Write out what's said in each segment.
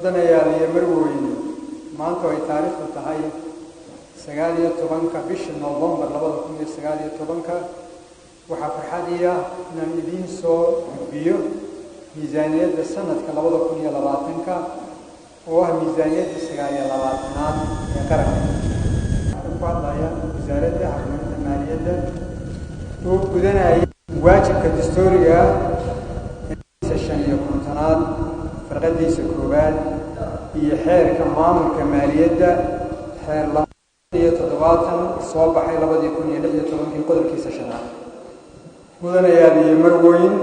Mudanayaal iyo marwooyin, maanta ay taariikhdu tahay 19-ka bisha Noofembar 2019-ka, waxaa farxad ii ah inaan idiin soo gudbiyo miisaaniyadda sanadka 2020-ka oo ah miisaaniyadda 29aad ee qaranka. Waxaan ku hadlaya Wasaaradda Horumarinta Maaliyadda oo gudanaya waajibka dastuuriga ah 55aad farqadiisa koowaad iyo xeerka maamulka maaliyadda xeer 270 soo baxay 2016-kii qodobkiisa shanaad. Mudanayaal iyo marwooyin,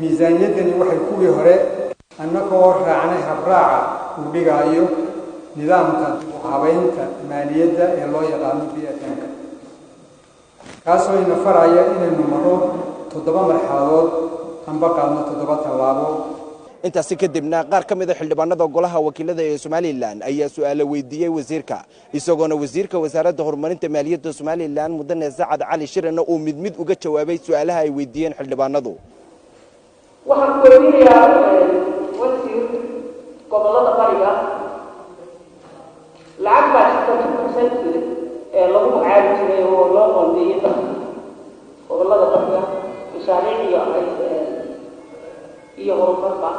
miisaaniyaddani waxay kuwii hore annagoo raacnay habraaca uu dhigaayo nidaamka habaynta maaliyadda ee loo yaqaano PFM-ka, kaasoo ina faraya inaynu maro 7 marxaladood amba qaadno 7 tallaabo. Intaasi kadibna qaar ka mid a xildhibaanada golaha wakiilada ee Somalilan ayaa su'aalo weydiiyey wasiirka, isagoona wasiirka wasaaradda horumarinta maaliyadda Somalilan mudane Sacad Cali Shirena uu mid mid uga jawaabay su'aalaha ay weydiiyeen xildhibaanadu. Waxaan ku weydiinayaa, wasiir, gobollada bariga lacag baa jirta 2% ee lagu magacaabi jiray oo loo qoondeeyey dadka gobollada bariga, mashaariic iyo horumarba.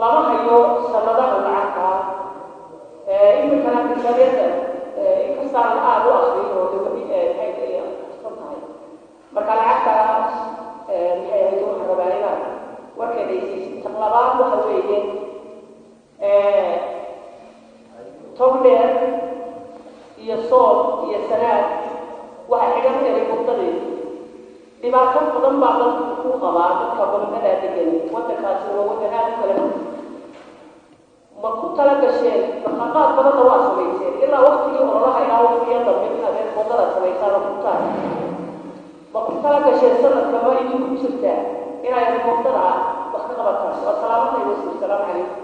Lama hayo sanadaha lacagta iminkana miisaaniyadda, inkastaan aada u akriyin oo de wixii maxay san tahay. Marka lacagtaas maxay ahayd? Waxaan rabaa inaad warkeeda isiisid. Tan labaad waxa weeye Togdheer iyo Sool iyo Sanaag waxa xigan airportadeedu. Dhibaato badan baa dadku ku qabaa, dadka gobolladaa degan. Waddankaasi waa waddan aada u kala fog. Ma ku tala gasheen? Dhaqaqaad badanna waa samayseen ilaa waktigii ololaha ilaa waktiga dambe inaad airportada samaysaan oo furtaan. Ma ku tala gasheen? Sanadka ma idinku jirtaa inay airportada wax ka qabataan? Waa salaamatay, wasiir. Salaamu calaykum.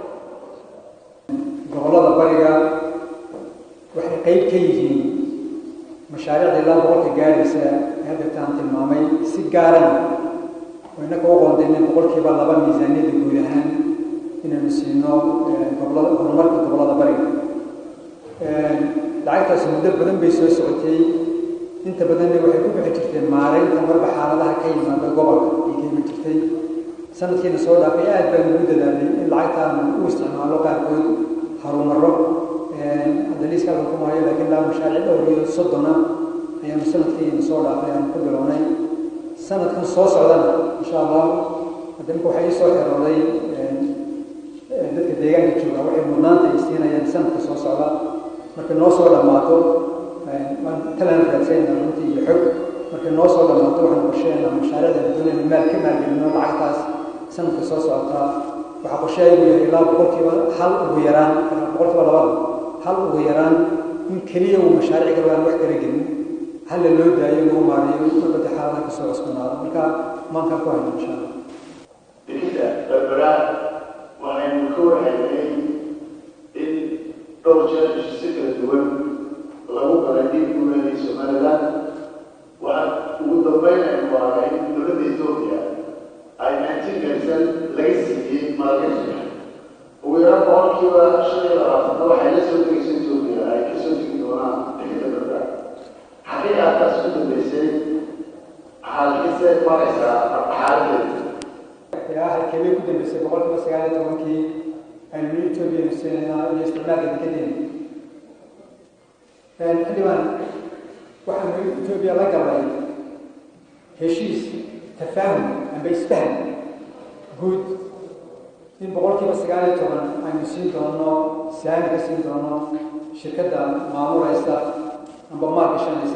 Gobollada bariga waxay qayb ka yihiin mashaariicda ilaa 100-ka gaaraysa ee haddeertaan tilmaamay, si gaarana oo innaka u qoondaynay 2% miisaaniyadda guud ahaan inaynu siino gobolada, horumarka gobollada bariga. Lacagtaasi muddo badan bay soo socotay, inta badanna waxay ku bixi jirtay maareynta marba xaaladaha ka yimaada gobolka ay ka iman jirtay. Sanadkiina soo dhaafay aad baan ugu dadaalnay in lacagtaanu u isticmaalo qaarkood harumaro. Hadda liiska halkan kuma hayo, laakiin ilaa mashaariic dhowr iyo soddona ayaanu sanadkiina soo dhaafay aanu ku bilownay. Sanadkan soo socdana, insha Allahu, hadda imika waxaa ii soo xirooday dadka deegaanka jooga waxay mudnaanta ay siinayaan sanadka soo socda. Markay noo soo dhammaato, waan talaan raadsanayna runtii iyo xog. Markay noo soo dhammaato, waxaan qorsheynaa mashaariicda doonayna maal ka maalgelino lacagtaas sanadka soo socota. Waxaa qorshahaygu yahay ilaa 1% ugu yaraan, 2%, hal ugu yaraan, in keliya uu mashaariic kale aan wax kala gelin halla loo daayo, lagu maareeyo marba xaaladaha kasoo cusbanaado. Marka maankaan ku hayno, insha Allah. Dekeda Berbera waxaynu ka warhaynay in dhowr jeer heshiisyo kala duwan lagu galay dhiib guuleeday Somaliland. Waxaa ugu dambeyn aynu aragnay in dowladda Ethiopia ay 19% laga siiyey maalgashiga, ugu yaraan 25%-na waxay la soo degayso Ethiopia ay kasoo degi doonaan dekeda Berbera. Xaqiiqataas ku dambeysay xaalkiise maraysaa xaaladeedu? Ilaa halkeebay ku dambeysay 19%-kii aynu Ethiopia siinaynaa iyo isticmaalka dekedeena? Xildhibaan, waxaanu Ethiopia la galnay heshiis tafaahum amba isfaham guud in 19% aynu siin doono, saami ka siin doono shirkadda maamulaysa amba maal gashanaysa.